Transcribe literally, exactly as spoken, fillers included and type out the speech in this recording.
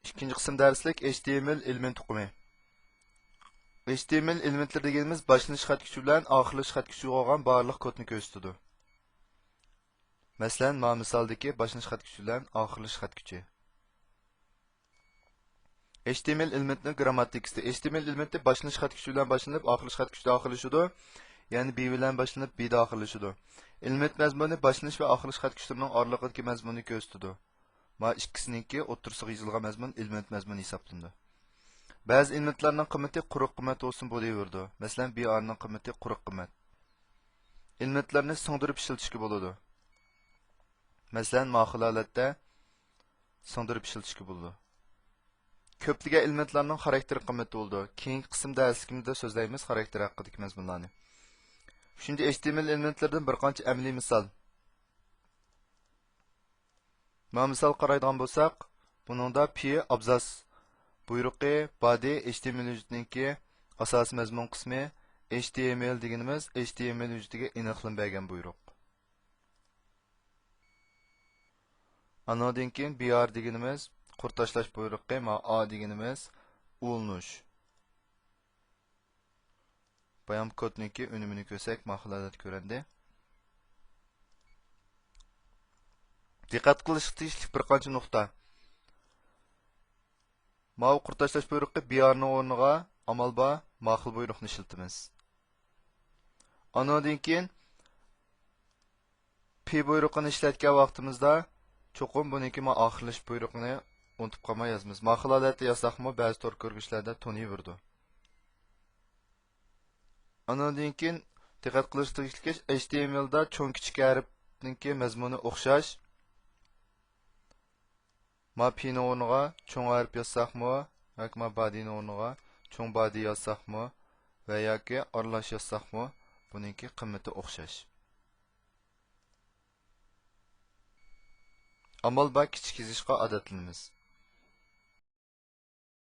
ئىككىنچى قىسىم دەرسلىك، ئېچ تى ئېم ئېل ئېلېمېنت ئۇقۇمى. ئېچ تى ئېم ئېل ئېلېمېنتلىرى دېگىنىمىز باشلىنىش خەت كۈچى بىلەن ئاخىرلىشىش خەت كۈچىگە بولغان بارلىق كودنى كۆرسىتىدۇ. مەسىلەن، مانا مىسالدىكى باشلىنىش خەت كۈچى بىلەن ئاخىرلىشىش خەت كۈچى. ئېچ تى ئېم ئېل ئېلېمېنتنىڭ گىرامماتىكىسى. ئېچ تى ئېم ئېل ئېلېمېنتى باشلىنىش خەت كۈچى بىلەن باشلىنىپ، ئاخىرلىشىش خەت كۈچىدە ئاخىرلىشىدۇ. يەنى بى بىلەن باشلىنىپ، بىدا ئاخىرلىشىدۇ. ئېلېمېنت مەزمۇنى باشلىنىش ۋە ئاخىرلىشىش خەت كۈچلىرىنىڭ ئارىلىقىدىكى مەزمۇننى كۆرسىتىدۇ. مانا ئىككىسىنىڭكى ئوتتۇرىسىغا يېزىلغان مەزمۇن ئېلېمېنت مەزمۇنى ھېسابلىنىدۇ. بەزى ئېلېمېنتلارنىڭ قىممىتى قۇرۇق قىممەت بولسىمۇ بولۇۋېرىدۇ. مەسىلەن، بى ئارنىڭ قىممىتى قۇرۇق قىممەت. ئېلېمېنتلارنى سىڭدۈرۈپ ئىشلىتىشكە بولىدۇ. مەسىلەن، مانا خىل ھالەتتە سىڭدۈرۈپ ئىشلىتىشكە بولىدۇ. كۆپلىگەن ئېلېمېنتلارنىڭ خاراكتېر قىممىتى بولىدۇ. كېيىنكى قىسىم دەرسلىكىمىزدە سۆزلەيمىز خاراكتېر ھەققىدىكى مەزمۇنلارنى. ئۈچىنچى، ئېچ تى ئېم ئېل ئېلېمېنتلىرىدىن بىر قانچە ئەمەلىي مىسال. مانا مىسال قارايدىغان بولساق، بۇنىڭدا پى ئابزاس بۇيرۇقى، بادى، ئېچ تى ئېم ئېل ھۆججىتىنىڭكى ئاساسىي مەزمۇن قىسمى، ئېچ تى ئېم ئېل دېگىنىمىز ئېچ تى ئېم ئېل ھۆججىتىگە ئېنىقلىما بەرگەن بۇيرۇق. ئانىڭدىن كېيىن بى ئار دېگىنىمىز قۇر تاشلاش بۇيرۇقى، مانا ئا دېگىنىمىز ئۇلىنىش. بايام كودنىڭكى ئۈنۈمىنى كۆرسەك، مانا خىل ھالەتتە كۆرۈندى. دىققەت قىلىشقا تېگىشلىك بىر قانچە نۇقتا. ماۋۇ قۇر تاشلاش بۇيرۇقى بى ئارنىڭ ئورنىغا ئامال بار مانا خىل بۇيرۇقنى ئىشلىتىمىز. ئانىڭدىن كېيىن پى بۇيرۇقىنى ئىشلەتكەن ۋاقتىمىزدا چوقۇم بۇنىڭكى مانا ئاخىرلىشىش بۇيرۇقىنى ئۇنتۇپ قالماي يازىمىز. مانا خىل ھالەتتە يازساقمۇ بەزى تور كۆرگۈچلەردە تونۇيۋېرىدۇ. ئانىڭدىن كېيىن دىققەت قىلىشقا تېگىشلىكى، ئېچ تى ئېم ئېلدا چوڭ كىچىك ھەرپنىڭكى مەزمۇنى ئوخشاش. مانا پىنىڭ ئورنىغا چوڭ ھەرپ يازساقمۇ ياكى مانا بادىنىڭ ئورنىغا چوڭ بادى يازساقمۇ ۋە ياكى ئارىلاش يازساقمۇ بۇنىڭكى قىممىتى ئوخشاش. ئامال بار كىچىك يېزىشقا ئادەتلىنىمىز.